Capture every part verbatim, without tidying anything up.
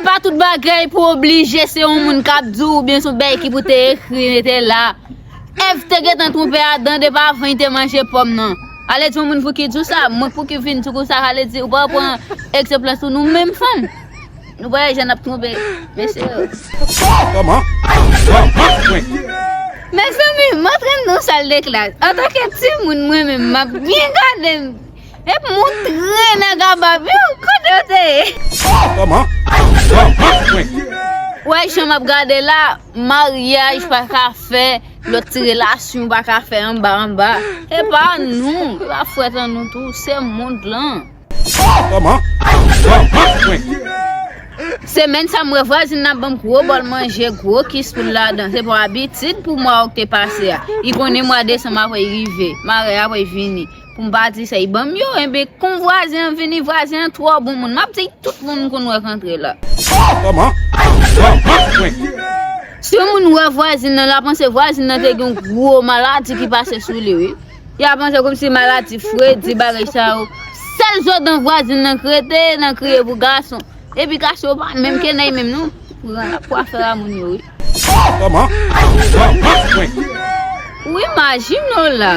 Pa tout bagay pou oblije se yon moun k ap di w, oubyen se yon bagay ki pou te ekri, mete la. Èv te gentan twonpe Adan depi avan li te manje pòm nan. Ale di yon moun pou ki di w sa, mwen pou ki vin di w sa, ale di, ou pa pran egzanp lan sou nou menm fanm. Nou pa wè jan n ap twonpe mesye yo. Kòman? Kòman? Mezanmi, m antre nan yon sal de klas. Antanke timoun, mwen menm, m ap byen gade m. Epi m antre nan gaba m yo, kote yo te ye? Kòman? Kòman? Wè jan m ap gade la, maryaj pa ka fè, lòt ti relasyon pa ka fè anba anba. E pa nou, e pa frèt an nou tou, se mond lan. Kòman? Kòman? Semèn sa, m wè vwazin nan ban m gwo bòl manje, gwo kis pou l ladan. Se pa abitid pou mwa w te pase a. Li konnen mwa desanm apre l rive, maryaj apre l vini. Pou m pa di sa, li ban m yo, enben, kon vwazen an vini, vwazen an twò bon moun. M ap di tout moun m konn wè k antre la. Kòman? Kòman? Si yon moun wè vwazin nan, l a panse vwazin nan te gen yon gwo maladi ki pase sou li, wi. Y a panse kòmsi maladi fredi, bagay sa yo. Sèl zo dan vwazin nan k rete nan kriye pou gason. Epi gason yo pa menm ke nèy menm non. Pran la pou afè a moun yo, wi. Kòman? Ou imajine w la.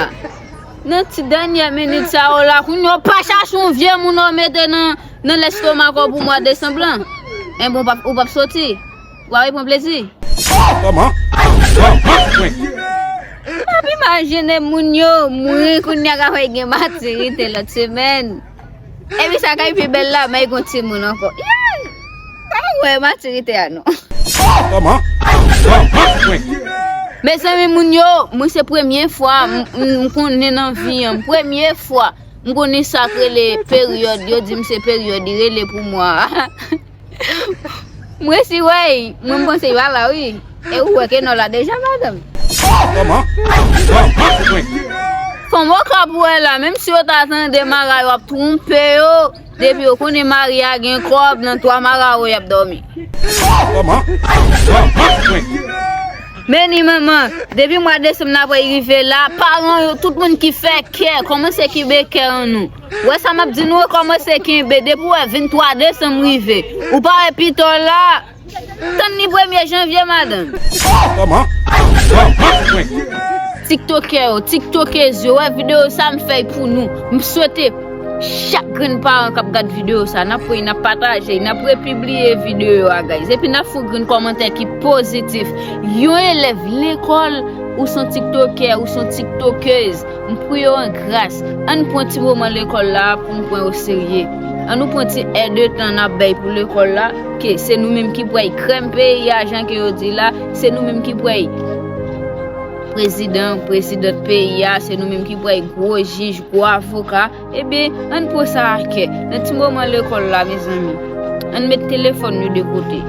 Nan ti dènyè minit sa yo la, kounye a w pa chache yon vye moun w mete nan, nan lèstomak w pou mwa desanm lan. Enben, ou p ap, ou p ap soti. Ou pa pran plezi. Kòman? Kòman? M ap imajine moun yo, mwen kounye a ka fè gen matirite lòt semèn. Epi sa kay pi bèl la, men gon timoun ankò. Yeah! Pa wè matirite a non. Kòman? Kòman? Mezanmi, moun yo, mwen se premye fwa m, m, m konnen nan vi an, premye fwa m konnen sa k rele peryòd, yo di m se peryòd, li rele pou mwa. Mwen si wè, mwen m panse yo pa la wi. E ou wè ke non la deja, madanm. Kòman? Kòman? Fanm okap ou wè la, menm si yo ta tande mara yo ap twonpe yo, depi yo konnen mari a gen kòb, nan twa mara yo y ap dòmi. Kòman? Kòman? Men ni manman, depi mwa desanm nan apre rive la, paran yo, tout moun ki fè kè, kòmanse kenbe kè an nou. Wè sa m ap di nou, kòmanse kenbe, depi w wè venntwa desanm rive, ou pa wè pito la, tann ni premye janvye, madanm. Kòman? Kòman? Tiktokè yo, tiktokez yo, wè videyo sa m fè pou nou. M swete chak grenn paran k ap gad videyo sa, n ap pran, n ap pataje, n ap repibliye videyo a, guys. Epi n ap fè yon grenn kòmantè ki pozitif. Yon elèv lekòl, ou s on tiktokè, ou s on tiktokez. M priye w an gras, ann pran ti moman lekòl la pou n pran yo serye. Ann nou pran ti è de tan n ap bay pou lekòl la, ke se nou menm ki pral krèm peyi a, jan ke yo di la, se nou menm ki pral prezidan, prezidant peyi a, se nou menm ki pral gwo jij, gwo avoka. Ebyen, ann pran sa a kè. Nan ti moman lekòl la, mezanmi, ann met telefòn yo de kote.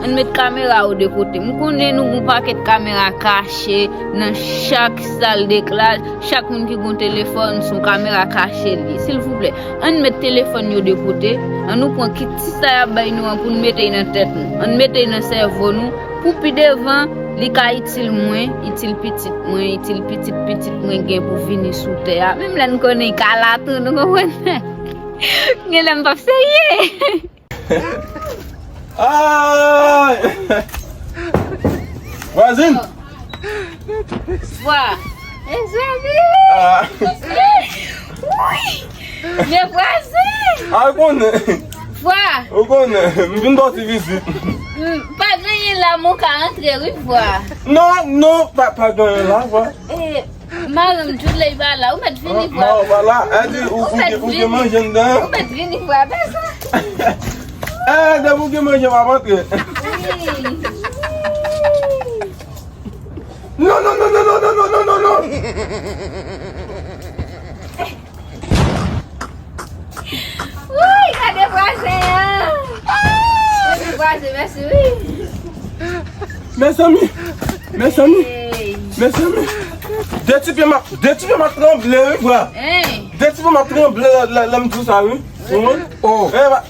Ann met kamera yo de kote. M konnen nou gon pakèt kamera kache nan chak sal de klas. Chak moun ki gon telefòn, s on kamera kache l ye. Silvouplè, ann met telefòn yo de kote. Ann nou pran kit ti sa y ap bay nou an pou n mete l nan tèt nou. Ann mete l nan sèvo nou. Pou pi devan, li ka itil mwen, itil pitit mwen, itil pitit pitit mwen gen pou vini sou tè a. Menm lè n konnen l ka la tou, nou konprann? Gen lè m p ap serye. Ay! Vwazin! Vwa! Mezanmi! Ah. Wi! Men vwazen! Ah, ou konnen. Vwa! Ou konnen, m vin ba w ti vizit. Mm, pa gen anyen la, men w ka antre, wi, vwa. Non, non, pa, pa gen anyen la, vwa. Eh, mari m, Djouley pa la, ou mèt vini, vwa. Mari w pa la, e di, ou, ou, ou gen manje anndan. Ou mèt vini, vwa, bèl sa. Eh, depi ou gen manje, m ap antre. Wi. Non, non, non. Woy, gade vwazen an. Gade vwazen, mèsi, wi. Mezanmi, mezanmi, mezanmi. De ti pye m ap, de ti pye m ap tranble, wi, vwa. Hein? De ti pye m ap tranble lè, lè, lè m di w sa, wi. Oh. Eh, va.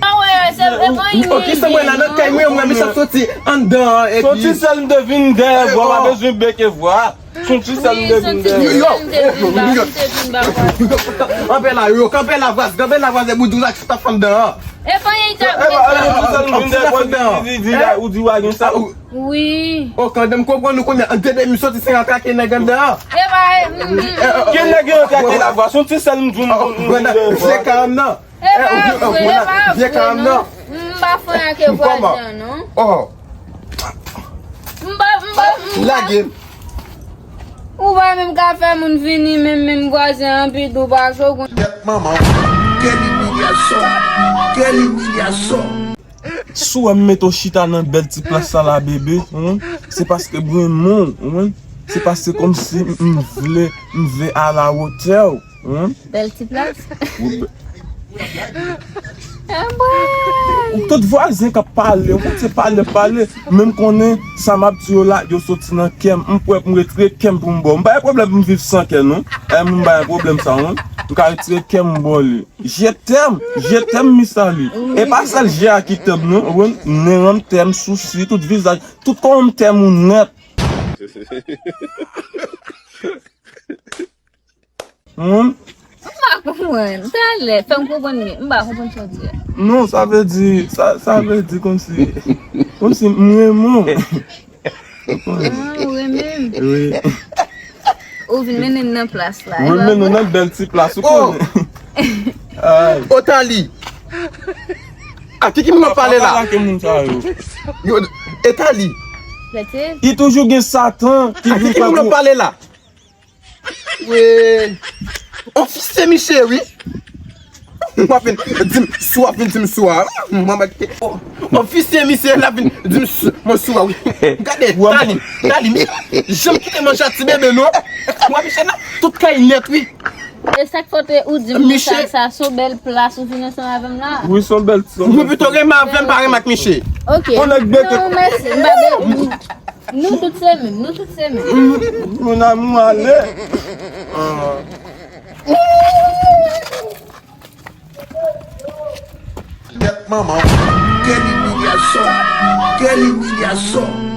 Ah ouais, se vre, mwen, ok, se mwen la nan kay mwen, mwen, misye ap soti anndan an, epi. Soti sèl m te vin dèyè, bro, pa bezwen beke vwa. Soti sèl m te vin dèyè. Yo, yo, yo. Kanpe la, yo, kanpe la, vwaz, kanpe la, vwaz, e bout douz ak sèt ap fè anndan an. E pa anyen, ta vle. Ou di w a gen sa? Wi. O, kanmenm, m konprann ou kounye a. An de de mi soti se atrake nèg anndan an. E pa, mm, mm. Ki nèg yo atrake la vwa? Se yon ti sèl m di w, m, m, m, m, vye karanm nan. E pa vre, e pa vre, non. M pa fè anyen ak vwazen an, non. Oh. M pa, m pa, m pa. Lage m. Ou pa menm ka fè moun vini, menm, menm vwazen an, pi tou pa cho. Gèt manman w. Quelle humiliation. Quelle humiliation. Si w wè m mete w chita nan bèl ti plas sa la, bebe, wi, se paske m renmen w, wi. Se paske kòmsi m, m vle, m vle à la hauteur w, wi. Bèl ti plas. Wi, bè- Anmwey! Tout vwazen k ap pale, ou se pale, pale. Men m konnen sa m ap di yo la, yo soti nan kè m. M prè pou m retire kè m pou m ba w. M pa gen pwoblèm pou m viv san kè, non. E, m pa gen pwoblèm sa, non. M ka retire kè m, m ba w li. Je t'aime, je t'aime, Miss Ali. E pa sèl je a ki t'aime, non. Ou konprann? Nen an m t'aime, sousi, tout vizaj, tout kò an m t'aime ou nèt. Hmm? M pa konprann. Talè, fè m konprann byen. M pa konprann sa w di a. Non, sa vle di, sa, sa vle di kòmsi, kòmsi m renmen w. Ah, ou renmen m? Wi. Ou vin mennen m nan plas la. Mwen mennen w nan bèl ti plas, ou konnen. Ay. Otali. A ki ki moun w ap pale la? Pale ak moun sa yo. Yo, Etali. Li toujou gen Satan ki vin pran pou. A ki ki moun w ap pale la? Wi. On fisye miche, wi. W ap vin di m sou, w ap vin di m sou a. Manman ki, oh, on fisye miche, l ap vin di m sou, mwen sou a, wi. Gade, Tali, Tali, mi, janm kite manje a ti bebe, non. W ap miche nan tout kay nèt, wi. E sa k fè w te ou di m konsa, sa se yon bèl plas ou vin ansanm avè m la. Wi, se yon bèl, se yon bèl. Mwen pito renmen avè m, pa renmen ak miche. Ok. On nèg bete. Non, mèsi. M pa be-, Nou tout se menm, nou tout se menm. Mon amour, ale. Gèt manman w. Quelle humiliation. Quelle humiliation.